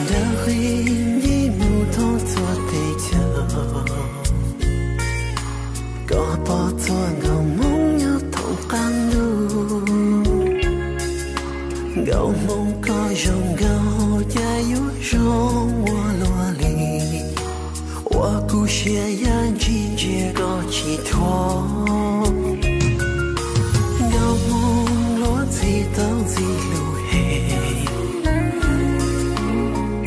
Ntawm qhib nce mus thoob txhua teb chaws, koj pom txhua nkauj hmoob nyob thoob qab ntuj. Nkauj hmoob koj zoo nkauj cas yuav zoo ua luaj li, ua kuv siab ya ntsia ntsia koj tsis thuam. Nkauj hmoob luag ntxhi tau ntxim hlub heev,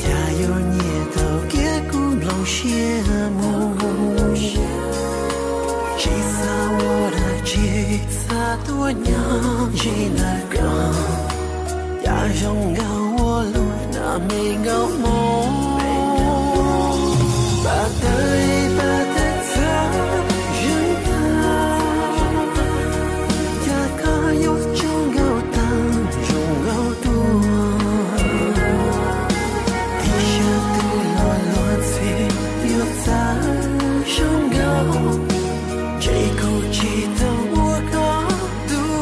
cas yuav nyiam tau kiag kuv nplooj siab mus. Tsis xav ua dab tsi, xav tuaj nyob ze ntawm koj, cas zoo nkauj ua luaj na me nkauj hmoob. Pab tawg pab tawg txhawj zeeg tag, cas koj yuav tsaug nkauj tag zoo nkauj tuaj. Tib sab twg los luag ntxhi yuav txawj zoo nkauj, ntshe kuv tsis tau ua koj tus.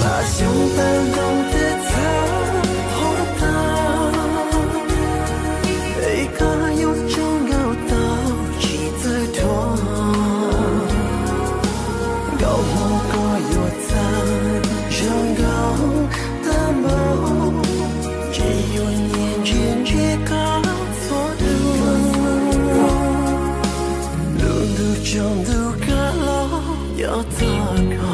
Pab xyoob pab ntoo twb txhawj qhuav tag, es koj yuav tsaug nkauj tau tsis txawj dhuav. Nkauj hmoob koj yuav txawj zoo nkauj tag npaum, ntshe yuav nyiam ntsia ntsia koj txhua hnub. Lub ntuj tsaus ntuj kawg los yog txog koj.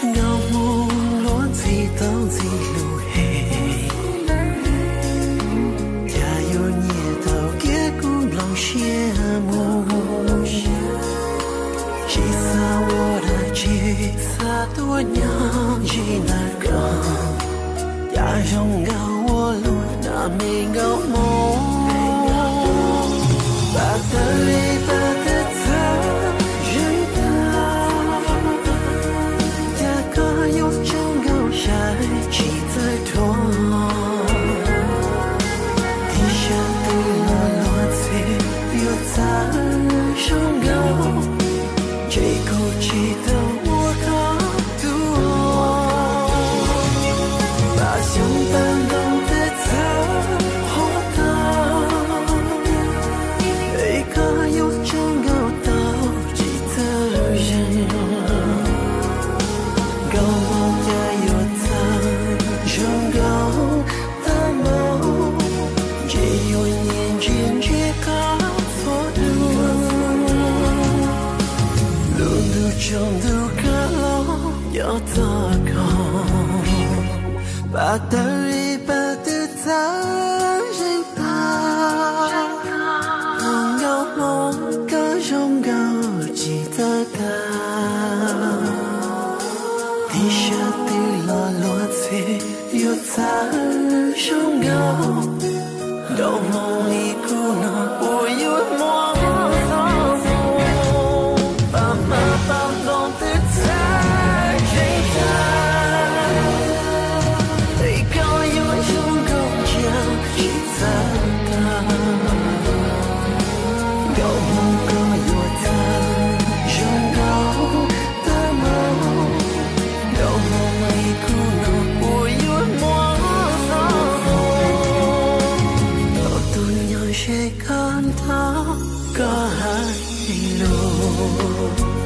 Nkauj hmoob luag ntxhi tau ntxim hlub heev, cas yuav nyiam tau kiag kuv nplooj siab mus. Tsis xav ua dab tsi, xav tuaj nyob ze ntawm koj, cas zoo nkauj ua luaj na me nkauj hmoob. Pab tawg pab tawg txhawj zeeg tag, cas koj yuav tsaug nkauj sai tsis txawj dhuav. Tib sab twg los luag ntxhi yuav txawj zoo nkauj, ntshe kuv tsis tau ua koj tus. Pab xyoob pab ntoo twb txhawj qhuav tag, es koj yuav tsaug nkauj tau tsis txawj zeeg. Nkauj hmoob cas yuav txawj zoo nkauj tag npaum, ntshe yuav nyiam ntsia ntsia koj txhua hnub. Lub ntuj tsaus ntuj kawg los yog txog koj. Pab tawg pab tawg txhawj zeeg tag, nkauj hmoob koj zoo nkauj tsis txawj tag. Tib sab twg los luag ntxhi yuav txawj zoo nkauj, nrog hmoob li kuv no puas yuav muaj txoj hmoo. Pab hmab pab nplooj twb txhawj zeeg tag, es koj yuav zoo nkauj cia tsis txawj tag. Nkauj hmoob koj yuav txawj zoo nkauj tag npaum, nrog hmoob li kuv no puas yuav muaj txoj hmoo. Tau tuaj nyob ze koj nrog koj hais lus.